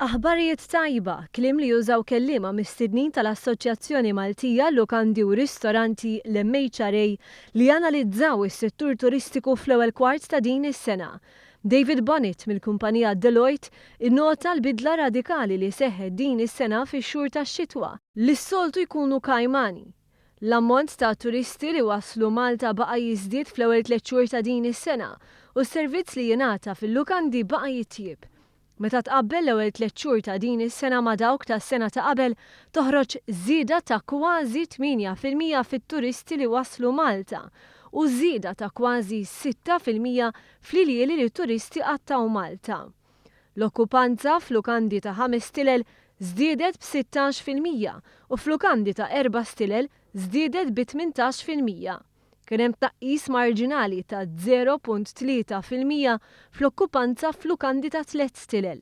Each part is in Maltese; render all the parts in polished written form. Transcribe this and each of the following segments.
Aħbarijiet tajba, kliem li jużaw kelliema mistednin tal-Assoċjazzjoni Maltija Lukandi u Ristoranti, l-MHRA, li analizzaw is-settur turistiku fl-ewwel kwart ta' din is-sena. David Bonnet mill-kumpanija Deloitte innota l-bidla radikali li seħħet din is-sena fix-xhur tax-xitwa, li s-soltu jkunu kajmani. L-ammont ta' turisti li waslu Malta baqa' jiżdied fl-ewwel 3 xhur ta' din is-sena u s-servizz li jingħata fil-lukandi baqa' jitjieb. Meta tqabbel l-ewwel 3 xhur ta' din is-sena ma' dawk tas-sena ta' qabel, toħroġ żieda ta' kważi 8% fit-turisti li waslu Malta u żieda ta' kważi 6% fl-iljieli li t-turisti qattgħu Malta. L-okkupanza f'lukandi ta' ħames stilel żdiedet b'16% u f'lukandi ta' erba' stilel żdiedet bi 18%. Kien hemm tnaqqis marġinali ta' 0.3% fl-okkupanza f'lukandi ta' tliet stilel.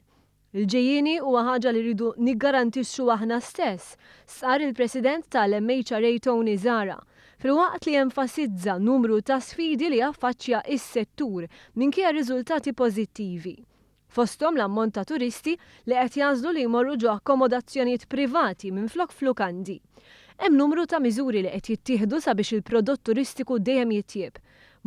Il-ġejjieni huwa ħaġa li rridu niggarantixxu aħna stess, stqarr il-President tal-MHRA Tony Zahra, filwaqt li enfasizza numru ta' sfidi li jaffaċċja s-settur minkejja riżultati pożittivi. Fosthom l-ammont ta' turisti li qed jagħżlu li jmorru ġo akkomodazzjonijiet privati minflok f'lukandi. Hemm numru ta' miżuri li qed jittieħdu sabiex il-prodott turistiku dejjem jitjieb.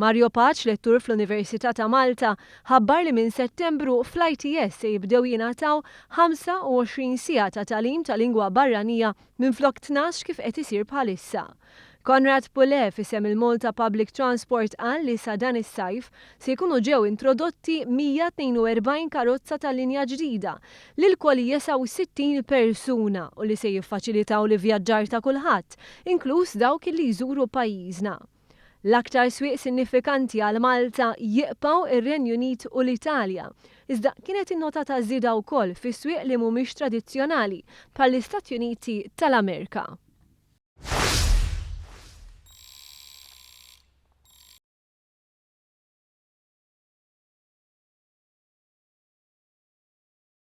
Mario Pace, lettur fl-Università ta' Malta, ħabbar li minn Settembru fl-ITS se jibdew jingħataw 25 siegħa ta' tagħlim ta' lingwa barranija minflok 12 kif qed isir bħalissa. Konrad Pulè f'isem il-Malta Public Transport qal li sa dan is-sajf se jkunu ġew introdotti 142 karozza tal-linja ġdida li lkoll jesgħu 60 persuna u li se jiffaċilitaw l-ivvjaġġar ta' kulħadd, inkluż dawk li jżuru pajjiżna. L-aktar swieq sinnifikanti għal Malta jibqgħu r-Renju Unit u l-Italja, iżda kienet innotata żieda wkoll fi swieq li mhumiex tradizzjonali bħall-Istati Uniti tal-Amerika.